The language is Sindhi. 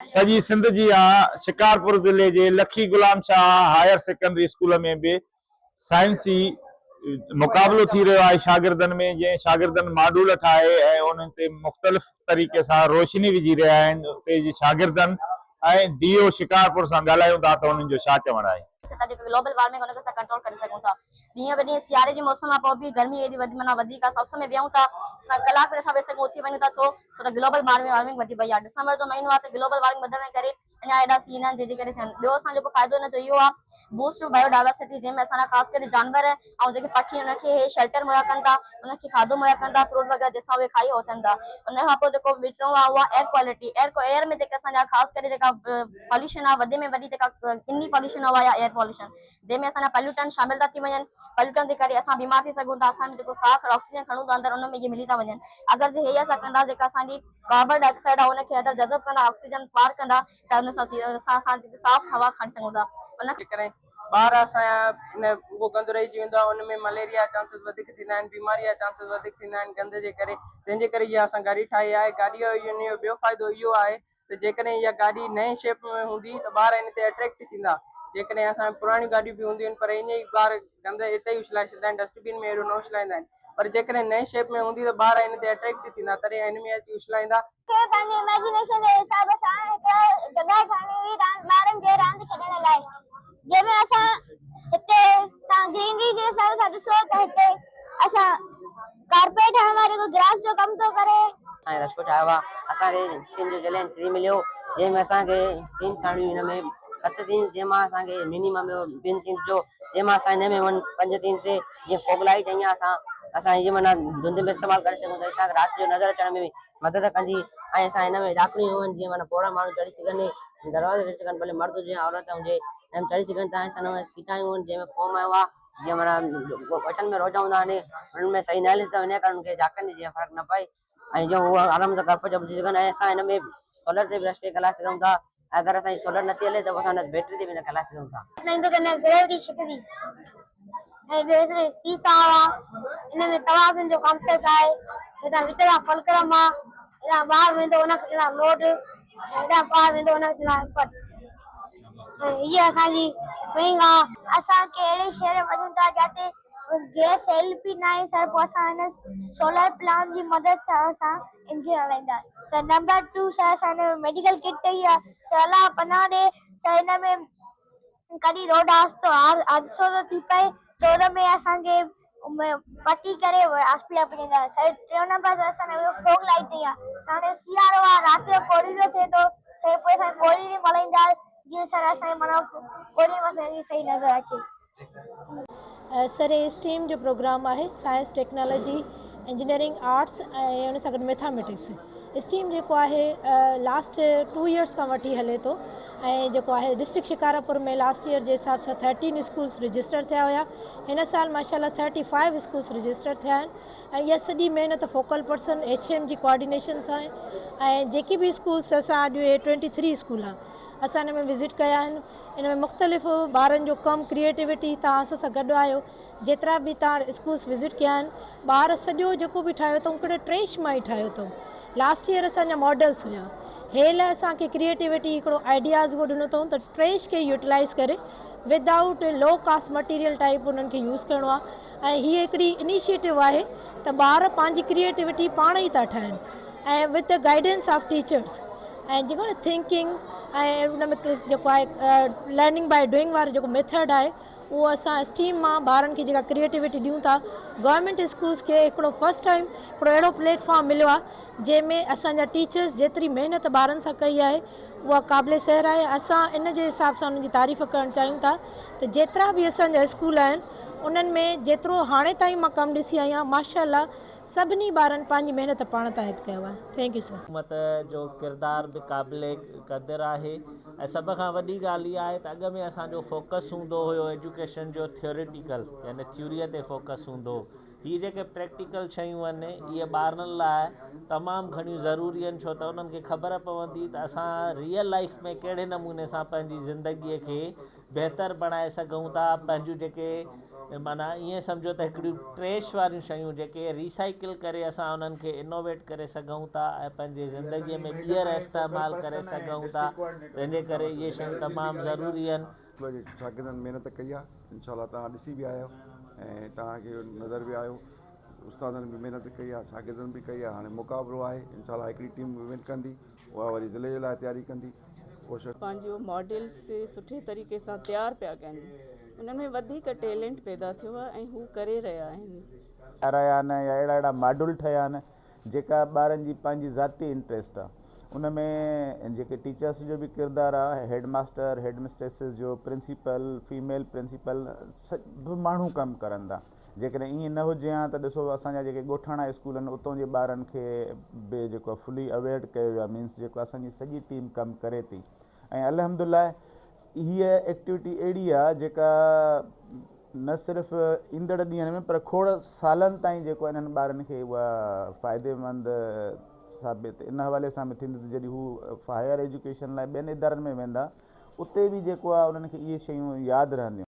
سڄي سنڌ جي آ شڪارپور ضلعي جي لکي Ghulam Shah higher secondary school ۾ به سائنسي مقابلو ٿي رهيو آهي شاگردن ۾ جنهن شاگردن ماڊول ٺاهي ۽ انهن تي مختلف طريقي سان روشني وجهي رهيا آهن اتي جي شاگردن ۽ ڊي او شڪارپور سان ڳالهايون ٿا ته انهن جو ڇا چوڻ آهي. ٿا جيڪو گلوبل وارمنگ ان کي اسان ڪنٽرول ڪري سگهون ٿا ڏينهن به ڏينهن سياري جي موسم کان پوء به گرمي ايڏي وڌي معنيٰ وڌيڪ آهي اسان اس ۾ ويهون ٿا اسان ڪلاڪ به نٿا ويهي سگهون اٿي وڃون ٿا ڇو ڇو ته گلوبل وارمنگ وڌي وئي آهي ڊسمبر جو مهينو آهي ته گلوبل وارمنگ وڌڻ جي ڪري اڃا ايڏا سين آهن جنهن جي ڪري ٿين ٻيو اسان جيڪو فائدو ان جو اهو آهي بوسٽ بايو ڊائورسٽي جنهن ۾ اسان لاء خاص ڪري جانور ۽ جيڪي پکي انهن کي هي شيلٽر مهيا ڪن ٿا انهن کي کاڌو مهيا ڪن ٿا فروٽ وغيره جنهن سان اهي کائي هو ٿين ٿا ان کان پوء جيڪو ٽيون آهي اهو آهي ايئر ڪوالٽي ايئر ۾ جيڪي اسان جا خاص ڪري جيڪا پوليوشن آهي وڏي ۾ وڏي جيڪا ڪني پوليوشن آهي اها آهي ايئر پوليوشن جنهن ۾ اسان جا پليوٽنٽ شامل ٿا ٿي وڃن پليوٽنٽ جي ڪري اسان بيمار ٿي سگهون ٿا اسان جيڪو ساهه آڪسيجن کڻون ٿا اندر ان ۾ اهي ملي ٿا وڃن اگر جي هي اسان ڪندا جيڪا اسان جي ڪاربان ڊاء آڪسائيڊ آهي ان کي اندر جذب ڪندا آڪسيجن پار ڪندا ته ان سان اسان صاف هوا کڻي سگهون ٿا ان جيڪڏهن ٻار اسان جا ان اهو گند رهجي ويندو آهي ان ۾ مليريا جا چانسز وڌيڪ ٿيندا آهن بيماري جا چانسز وڌيڪ ٿيندا آهن گند جي ڪري تنهن جي ڪري اها اسان گاڏي ٺاهي آهي گاڏي جو ان جو ٻيو فائدو اهو آهي ته جيڪڏهن اها گاڏي نئين شيپ ۾ هوندي ته ٻار ان تي اٽريڪٽ ٿيندا. جيڪڏهن اسان وٽ پراڻيون گاڏيون به هونديون آهن پر ائين ئي ٻار گند اتي ئي اڇلائي ڇڏيندا آهن ڊسٽ بين ۾ اهڙو نه اڇلائيندا آهن پر جيڪڏهن نئين شيپ ۾ هوندي ته ٻار ان تي اٽريڪٽ ٿيندا تڏهن ان ۾ اچي اڇلائيندا. کي پنهنجي اميجينيشن جي حساب سان هڪ جڳهه ٺاهڻي هئي راند ٻارن جي راند کيڏڻ لاء جنهن ۾ اسان هتي توهان گرينري جي حساب سان ڏسو ته هتي اسان ڪارپيٽ هڻڻ وارو جيڪو گراس جو ڪم ٿو ڪري. اسان کي رستو ٺاهيو آهي اسان کي اسٽيم جو چئلينج ٿري مليو جنهن ۾ اسان کي ٿيمس آڻيون هن ۾ ست ٿيمس جنهن مان اسان کي منيمم مليو ٻن ٿيمس جو جنهن مان اسان هن ۾ ون پنج ٿيمس جيئن فوگ لائيٽ ائين اسان اسان هي معنيٰ ڌنڌ ۾ استعمال ڪري سگهون ٿا اسان کي رات جو نظر اچڻ ۾ به مدد ڪندي ۽ اسان هن ۾ ڏاڪڻيون هن جيئن معنيٰ پوڙها ماڻهو چڙهي سگهن دروازو چڙهي سگهن ڀلي مرد هجي يا عورت هجي هن ۾ چڙهي سگهن ٿا ۽ اسان هن ۾ سيٽان آهن جنهن ۾ فوم آيو آهي جيئن معنيٰ ڳوٺن ۾ روڊ هوندا آهن انهن ۾ صحيح نه هلي ته انهيء ڪري انهن کي جهاڪن جي جيئن فرق نه پئي ۽ جيئن هو آرام سان ڪمفرٽيبل ٿي سگهن ۽ اسان هن ۾ سولر تي به رستي کي هلائي سگهون ٿا ۽ اگر اسان جي سولر نٿي هلي ته پوء اسان هن بيٽري تي به هن کي هلائي سگهون ٿا. ايندو ته هن گريوٽي ڇڪندي ۽ ٻيو اسان جو سي ساء آ ان ۾ توازن جو ڪانسيپٽ آهي هتان وچ تان فلڪرم آ هيڏانهن ٻار ويندو ان کي چوندا لوڊ ۽ هيڏانهن ٻار ويندو ان کي چوندا ايفرٽ ۽ هيء اسان جي سوئنگ آ. اسان ڪهڙي شهر وڃون ٿا جاتي گئس ايل پي ناهي سر پوء اسان هن سولر پلانٽ جي مدد سان اسان انجڻ هلائيندا سر نمبر ٽو سر اسان هن ۾ ميڊيڪل ڪٽ ٺهي آ سر الله پناهه ڏي سر هن ۾ ڪڏهن روڊ حادثو حادثو ٿو ٿي پئي ته ان ۾ اسان کي پٽي ڪري هاسپيٽل پڄائيندا سر ٽيون نمبر سر اسان جو فوگ لائيٽ ٺهي آ سر هاڻي سيارو آ رات جو ڪوريڙو ٿئي ٿو سر پوء اسان ڪوريڙي ملائيندا جيئن سر اسان کي معنيٰ ڪوريڙي مان اسان کي صحيح نظر اچي. سر هي اسٽيم جو پروگرام آهي سائنس ٽيڪنالاجي انجنيئرنگ آرٽس ۽ ان سان گڏ ميٿاميٽڪس اسٽيم جيڪو آهي لاسٽ ٽو ايئرس کان وٺي هلي ٿو ۽ جيڪو آهي ڊسٽرڪٽ شڪارپور ۾ لاسٽ ايئر جي حساب سان ٿرٽين اسڪولس رجسٽر ٿيا هيا هن سال ماشاء الله ٿرٽي فائيو اسڪولس رجسٽر ٿيا آهن ۽ اها سڄي محنت فوڪل پرسن ايڇ ايم جي ڪوآرڊينيشن سان آهي ۽ جيڪي به اسڪولس اسان اڄ اهي ٽوئنٽي ٿري اسڪول آهن اسان ان ۾ وزٽ ڪيا آهن ان ۾ مختلف ٻارن جو ڪم ڪريئيٽوٽي توهان اسان سان گڏ آهيو جيترا به توهان اسڪولس وزٽ ڪيا آهن ٻار سڄو جيڪو به ٺاهيو اٿئون ڪهڙي ٽريش مان ئي ٺاهيو اٿئون لاسٽ ايئر اسان جا ماڊلس هيا هيل اسان کي ڪريئيٽوٽي هڪڙو آئيڊياز اهو ڏنو اٿئون ته ٽريش کي يوٽيلائز ڪري without low cost material type انهن کي يوز ڪرڻو آهي ۽ هي هڪڙي انيشيٽو آهي ته ٻار پنهنجي ڪريئيٽوٽي پاڻ ئي ٿا ٺاهن ۽ with the guidance of teachers ۽ جيڪو نه ٿنڪنگ ۽ ان ۾ جيڪو آهي لرننگ باء ڊوئنگ وارو جيڪو ميٿڊ آهي اهو اسان اسٽيم مان ٻارن کي جيڪا ڪريئيٽوٽي ڏيون ٿا گورنمينٽ اسڪولس کي هڪڙو فرسٽ ٽائيم هڪڙو اهڙو پليٽ فارم مليو آهي جنهن ۾ اسان جا ٽيچرس جيتري محنت ٻارن سان ڪئي آهي اها قابل سحر آهي اسان ان جي حساب سان انهن جي تعريف ڪرڻ چاهيون ٿا ته جيترا به اسان جا اسڪول آهن انهن ۾ جيترو هاڻي تائين مان ڪم ڏسي آئي آهيان ماشاء الله سڀني ٻارن پنهنجي محنت پاڻ تان عائد ڪيو آهي thank you سر. حڪومت جو ڪردار به قابل قدر آهي ۽ سڀ کان وڏي ڳالهه اها آهي ته اڳ ۾ اسان جو فوڪس هوندو هيو ايجوڪيشن جو ٿيوريٽيڪل يعني ٿيوريء تي فوڪس هوندو هو هي جيڪي پريڪٽيڪل شيون آهن اهي ٻارن لاء تمام گهڻيون ضروري آهن ڇو ته انهن کي خبر پوندي ته اسان ريئل لائيف ۾ ڪهڙي نموني سان پنهنجي زندگيء کي بهتر بڻائي سگهون ٿا پنهنجون جيڪي معنيٰ ائين سمجهو ته هڪڙيون ٽريش واريون شيون جيڪي ريسائيڪل ڪري اسان انهن کي انوويٽ ڪري سگهون ٿا ۽ پنهنجي زندگي ۾ ٻيهر استعمال ڪري سگهون ٿا تنهن جي ڪري اهي شيون تمام ضروري آهن. اسڪول جي شاگردن محنت ڪئي آهي انشاء الله توهان ڏسي به آيا آهيو ۽ توهان کي نظر به آيو استادن به محنت ڪئي آهي شاگردن به ڪئي آهي هاڻي مقابلو آهي انشاء الله هڪڙي ٽيم ون ڪندي اها وري ضلعي جي لاء تياري ڪندي ڪوشش. پنهنجو ماڊلس سٺي طريقي سان تيار پيا ڪن انهن ۾ وڌيڪ ٽيلنٽ پيدا ٿيو آهي ۽ هو ڪري رهيا آهن. ٺارايا آهن يا اهڙا اهڙا ماڊل ٺهيا آهن جيڪا ٻارن جي پنهنجي ذاتي انٽريسٽ آهي ان ۾ جيڪي ٽيچرس جو به ڪردار آهي هيڊ ماستر هيڊ مسٽريسز جو پرنسپل فيميل پرنسپل سڀ ماڻهو ڪم ڪرن ٿا جيڪڏهن ائين نه هجي ها ته ڏسو اسان جا جيڪي ڳوٺاڻا اسڪول آهن اتان جي ٻارن کي به جيڪو آهي فلي اويئرڊ ڪيو ويو آهي مينس جيڪو اسان جي سڄي ٽيم ڪم ڪري ٿي ۽ الحمد لله هيء ايڪٽيوٽي اهڙي آهي جيڪا نه صرف ايندڙ ڏينهن ۾ پر کوڙ سالن تائين جيڪو انهن ٻارن کي اها فائديمند ثابت ان حوالي سان به ٿيندي ته جڏهن هو هائر ايجوڪيشن لاء ٻين ادارن ۾ ويندا اتي به جيڪو آهي انهن کي اهي شيون ياد رهنديون.